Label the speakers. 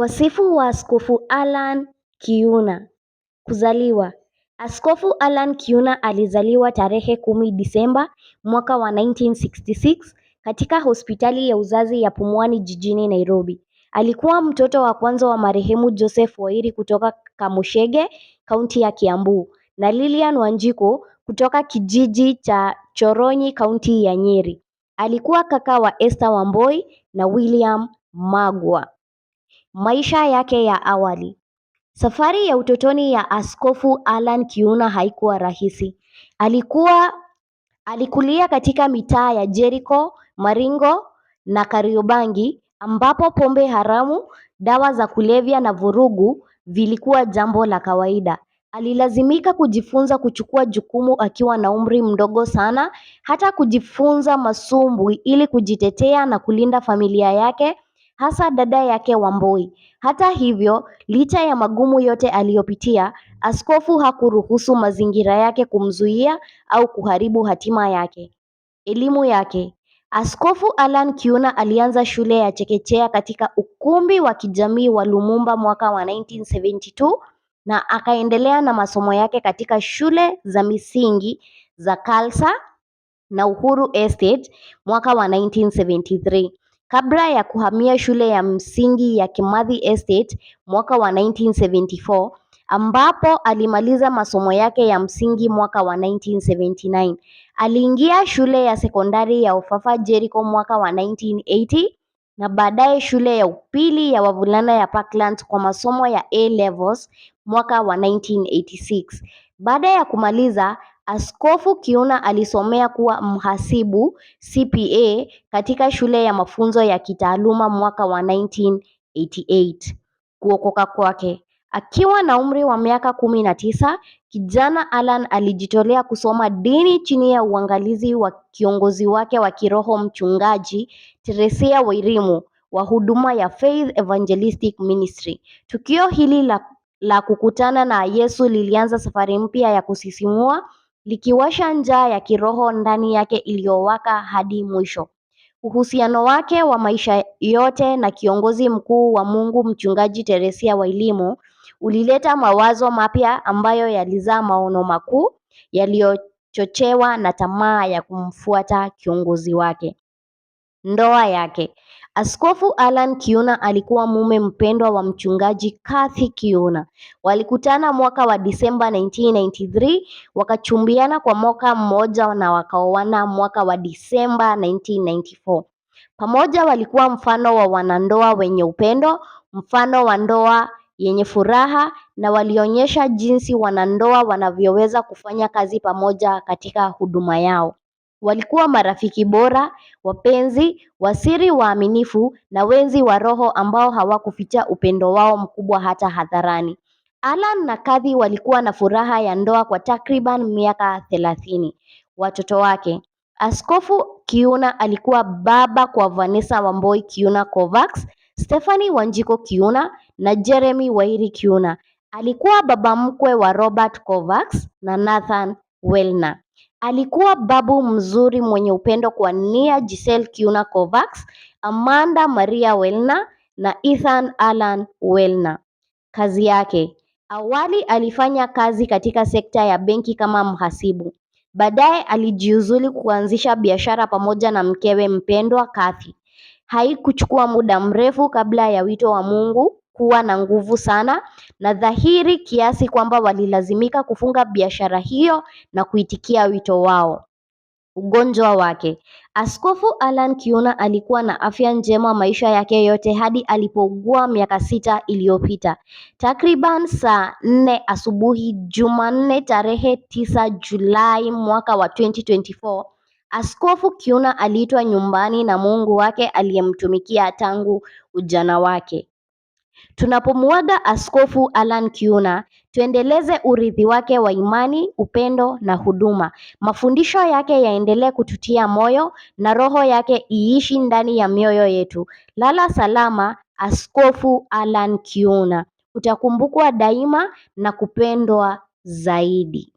Speaker 1: Wasifu wa Askofu Allan Kiuna. Kuzaliwa. Askofu Allan Kiuna alizaliwa tarehe 10 Disemba mwaka wa 1966 katika hospitali ya uzazi ya Pumwani jijini Nairobi. Alikuwa mtoto wa kwanza wa marehemu Joseph Wairi kutoka Kamushege, kaunti ya Kiambu, na Lilian Wanjiku kutoka kijiji cha Choronyi, kaunti ya Nyeri. Alikuwa kaka wa Esther Wamboi na William Magwa. Maisha yake ya awali. Safari ya utotoni ya Askofu Allan Kiuna haikuwa rahisi. Alikulia katika mitaa ya Jericho, Maringo na Kariobangi ambapo pombe haramu, dawa za kulevya na vurugu vilikuwa jambo la kawaida. Alilazimika kujifunza kuchukua jukumu akiwa na umri mdogo sana, hata kujifunza masumbwi ili kujitetea na kulinda familia yake, hasa dada yake Wamboi. Hata hivyo, licha ya magumu yote aliyopitia, askofu hakuruhusu mazingira yake kumzuia au kuharibu hatima yake. Elimu yake. Askofu Allan Kiuna alianza shule ya chekechea katika ukumbi wa kijamii wa Lumumba mwaka wa 1972 na akaendelea na masomo yake katika shule za misingi za Khalsa na Uhuru Estate mwaka wa 1973 kabla ya kuhamia shule ya msingi ya Kimathi Estate mwaka wa 1974 ambapo alimaliza masomo yake ya msingi mwaka wa 1979. Aliingia shule ya sekondari ya Ofafa Jericho mwaka wa 1980 na baadaye shule ya upili ya wavulana ya Parklands kwa masomo ya A levels mwaka wa 1986. Baada ya kumaliza, Askofu Kiuna alisomea kuwa mhasibu CPA katika shule ya mafunzo ya kitaaluma mwaka wa 1988. Kuokoka kwake. Akiwa na umri wa miaka 19, kijana Allan alijitolea kusoma dini chini ya uangalizi wa kiongozi wake wa kiroho Mchungaji Teresia Wairimu wa huduma ya Faith Evangelistic Ministry. Tukio hili la kukutana na Yesu lilianza safari mpya ya kusisimua, likiwasha njaa ya kiroho ndani yake iliyowaka hadi mwisho. Uhusiano wake wa maisha yote na kiongozi mkuu wa Mungu Mchungaji Teresia Wairimu ulileta mawazo mapya ambayo yalizaa maono makuu yaliyochochewa na tamaa ya kumfuata kiongozi wake. Ndoa yake. Askofu Allan Kiuna alikuwa mume mpendwa wa Mchungaji Kathy Kiuna. Walikutana mwaka wa Disemba 1993, wakachumbiana kwa mwaka mmoja na wakaoana mwaka wa Disemba 1994. Pamoja walikuwa mfano wa wanandoa wenye upendo, mfano wa ndoa yenye furaha na walionyesha jinsi wanandoa wanavyoweza kufanya kazi pamoja katika huduma yao. Walikuwa marafiki bora, wapenzi, wasiri waaminifu na wenzi wa roho ambao hawakuficha upendo wao mkubwa hata hadharani. Allan na Kathy walikuwa na furaha ya ndoa kwa takriban miaka 30. Watoto wake. Askofu Kiuna alikuwa baba kwa Vanessa Wamboi Kiuna Kovacs, Stephanie Wanjiku Kiuna na Jeremy Wairi Kiuna. Alikuwa baba mkwe wa Robert Kovacs na Nathan Wellner. Alikuwa babu mzuri mwenye upendo kwa Nia Giselle Kiuna Kovacs, Amanda Maria Wellner na Ethan Allan Wellner. Kazi yake. Awali alifanya kazi katika sekta ya benki kama mhasibu. Baadaye alijiuzulu kuanzisha biashara pamoja na mkewe mpendwa Kathy. Haikuchukua muda mrefu kabla ya wito wa Mungu kuwa na nguvu sana na dhahiri kiasi kwamba walilazimika kufunga biashara hiyo na kuitikia wito wao. Ugonjwa wake. Askofu Allan Kiuna alikuwa na afya njema maisha yake yote hadi alipougua miaka 6 iliyopita. Takriban saa 4 asubuhi Jumanne tarehe 9 Julai mwaka wa 2024, Askofu Kiuna aliitwa nyumbani na Mungu wake aliyemtumikia tangu ujana wake. Tunapomuaga Askofu Allan Kiuna, tuendeleze urithi wake wa imani, upendo na huduma. Mafundisho yake yaendelee kututia moyo na roho yake iishi ndani ya mioyo yetu. Lala salama Askofu Allan Kiuna. Utakumbukwa daima na kupendwa zaidi.